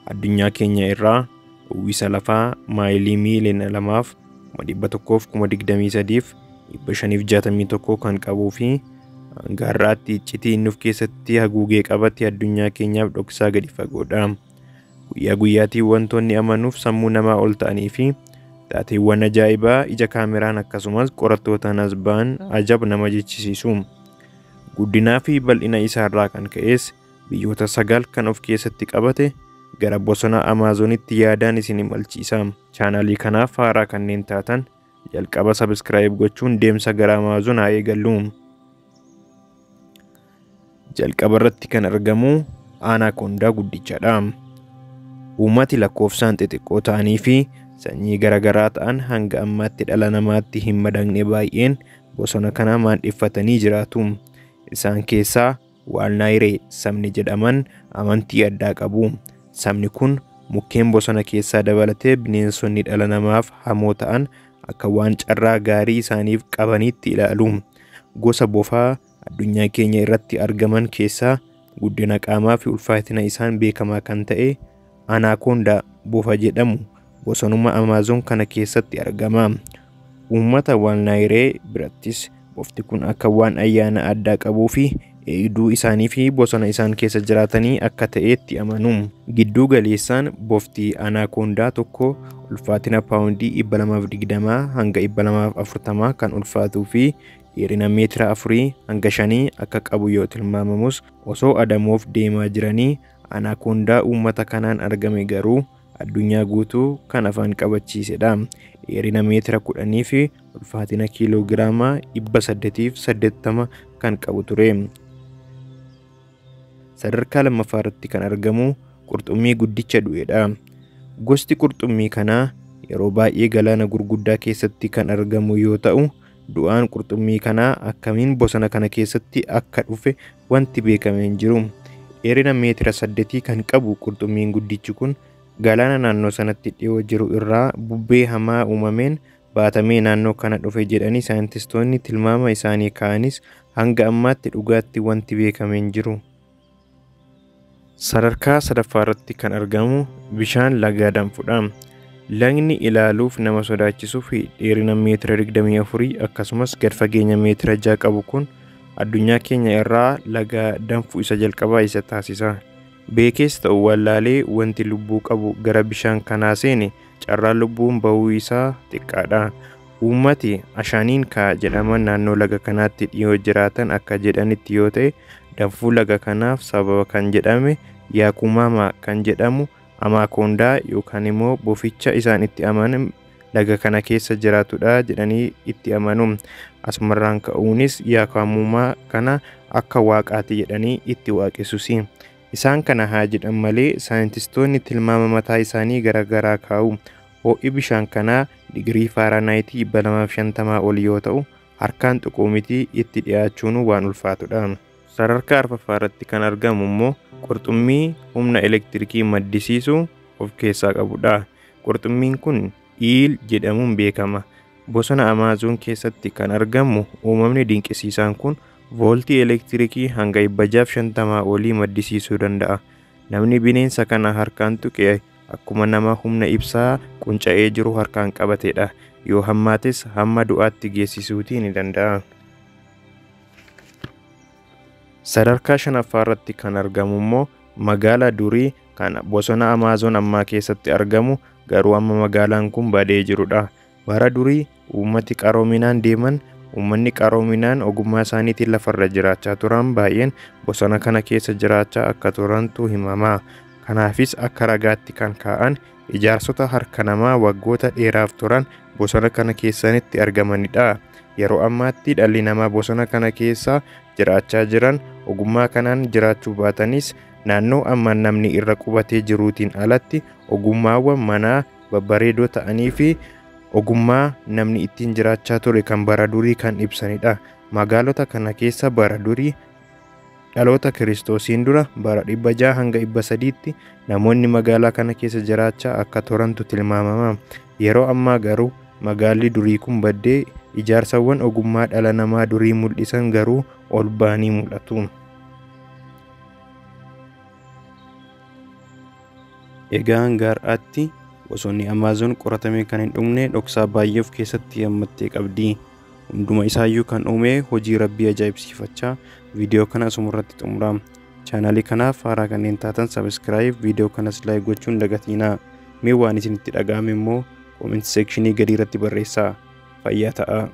Addunyaa keenya irraa uwwisa lafaa maayilii miiliyoona 2,123,561 kan qabuu fi hanga har'aatti iccitii inni of keessatti haguugee qabate addunyaa keenyaaf dhoksaa gadi fagoodha. Guyyaa guyyaatiin wantoonni amanuuf sammuu namaa ol ta'anii fi taateewwan ajaa'ibaa ija kaameraan akkasumas qorattootaan as ba'an ajab nama jechisiisu. Guddinaa fi bal'ina isaarraa kan ka'es biyyoota 9 kan of keessatti qabate gara bosona Amaazonitti yaadaan isin imalchiisa. Chaanaalii kanaaf haaraa kanneen taatan jalqaba sabiskiraayib gochuun deemsa gara Amaazon haa eegallu. Jalqaba irratti kan argamu Anacondaa guddichadha. Uummati lakkoofsaan xixiqqoo ta'anii fi sanyii garaagaraa ta'an hanga ammaatti dhala namaatti hin madaqne baay'een bosona kana maandheffatanii jiraatu. Isaan keessaa Waalnaayiree sabni jedhaman amantii addaa qabu. Sabni kun mukkeen bosona keessaa dabalatee bineensonni dhala namaaf hamoo ta'an akka waan carraa gaarii isaaniif qabanitti ilaalu. Gosa bofaa addunyaa keenya irratti argaman keessaa guddina qaamaa fi ulfaatina isaan beekamaa kan ta'e Anaconda bofa jedhamu bosonuma Amaazon kana keessatti argama. Uummata Waalnaayiree birattis bofti kun akka waan ayyaana addaa qabuu fi eegduu isaanii fi bosona isaan keessa jiraatanii akka ta'etti amanu. Gidduu galeessaan bofti Anacondaa tokko ulfaatina paawundii 220 hanga 240 kan ulfaatuu fi dheerina meetira 4 hanga 5 akka qabu yoo tilmaamamus osoo adamoof deemaa jiranii Anacondaa uummata kanaan argame garuu addunyaa guutuu kan afaan qabachiisedha. Dheerina meetira 10 fi ulfaatina kiiloogiraama 880 kan qabu ture. Sadarkaa lammaffaa irratti kan argamu qurxummii guddicha du'edha. Gosti qurxummii kanaa yeroo baay'ee galaana gurguddaa keessatti kan argamu yoo ta'u, du'aan qurxummii kanaa akkamiin bosona kana keessatti akka dhufe wanti beekame hin jiru. Dheerina meetira 8 kan qabu qurxummiin guddichi kun galaana naannoo sanatti dhiyoo jiru irraa bubbee hamaa uumameen baatamee naannoo kana dhufe jedhanii saayintistoonni tilmaama isaanii ka'anis hanga ammaatti dhugaatti wanti beekame hin jiru. Sadarkaa sadaffaa irratti kan argamu bishaan laga danfudha. Lagni ilaaluuf nama sodaachisuu fi dheerina meetira 24 akkasumas gad fageenya meetira 6 qabu kun addunyaa keenya irraa laga danfu isa jalqabaa isa taasisa. Beekees ta'u wallaalee wanti lubbuu qabu gara bishaan kanaa seene carraan lubbuun bahuu isaa xiqqaadha. Uummati Ashaaniinkaa jedhaman naannoo laga kanaatti dhiyoo jiraatan akka jedhanitti yoo ta'e danfuu laga kanaaf sababa kan jedhame Yaakumaama kan jedhamu Amaakoondaa yookaan immoo boficha isaan itti amanan laga kana keessa jiraatudha jedhanii itti amanu. Asumarraan ka'uunis Yaakumaama kana akka waaqaati jedhanii itti waaqessusi. Isaan kana haa jedhan malee saayintistoonni tilmaama mataa isaanii garaagaraa kaa'u. Ho'i bishaan kanaa digirii Faaraanaayitii 250 ol yoo ta'u harkaan tuquu miti itti dhiyaachuun waan ulfaatudha. Sadarkaa arfaffaa irratti kan argamu immoo qurxummii humna elektirikii maddisiisu of keessaa qabudha. Qurxummiin kun iil jedhamuun beekama. Bosona Amaazon keessatti kan argamu uumamni dinqisiisaan kun vooltii elektirikii hanga 650 olii maddisiisuu danda'a. Namni bineensa kana harkaan tuqe akkuma nama humna ibsaa qunca'ee jiru harkaan qabatedha. Yoo hammaates hamma du'aatti geessisuutii ni danda'a. Sadarkaa shanaffaa irratti kan argamu immoo magaalaa durii kan bosona Amaazon ammaa keessatti argamu garuu amma magaalaan kun badee jirudha. Bara durii uummati qaroominaan deeman uummanni qaroominaan ogummaa isaaniitiin lafarra jiraachaa turan baay'een bosona kana keessa jiraachaa akka turantu himama. Kanaafis akka ragaatti kan kaa'an ijaarsota harka namaa waggoota dheeraaf turan bosona kana keessanitti argamanidha. Yeroo ammaatti dhalli namaa bosona kana keessa jiraachaa jiran ogummaa kanaan jiraachuu baatanis naannoo amma namni irra qubatee jiruutiin alatti ogummaawwan manaa babbareedoo ta'anii fi ogummaa namni ittiin jiraachaa ture kan bara durii kan ibsanidha. Magaalota kana keessa bara durii dhaloota Kiristoosiin dura bara 600 hanga 300tti namoonni magaalaa kana keessa jiraachaa akka turantu tilmaamama. Yeroo ammaa garuu magaalli durii kun baddee ijaarsawwan ogummaa dhala namaa durii mul'isan garuu ol ba'anii mul'atu. Egaa hanga har'aatti bosonni Amaazoon qoratamee kan hin dhumne dhoksaa baay'ee of keessatti hammattee qabdi. Hunduma isaayyuu kan uume hojii rabbii ajaa'ibsiifachaa viidiyoo kana asumarratti xumura. Chaanaalii kanaaf haaraa kanneen taatan subscribe, viidiyoo kanas like gochuun hin dagatinaa. Mee waan isinitti dhaga'ame immoo comment section gadii irratti barreessaa. Fayyaa ta'aa.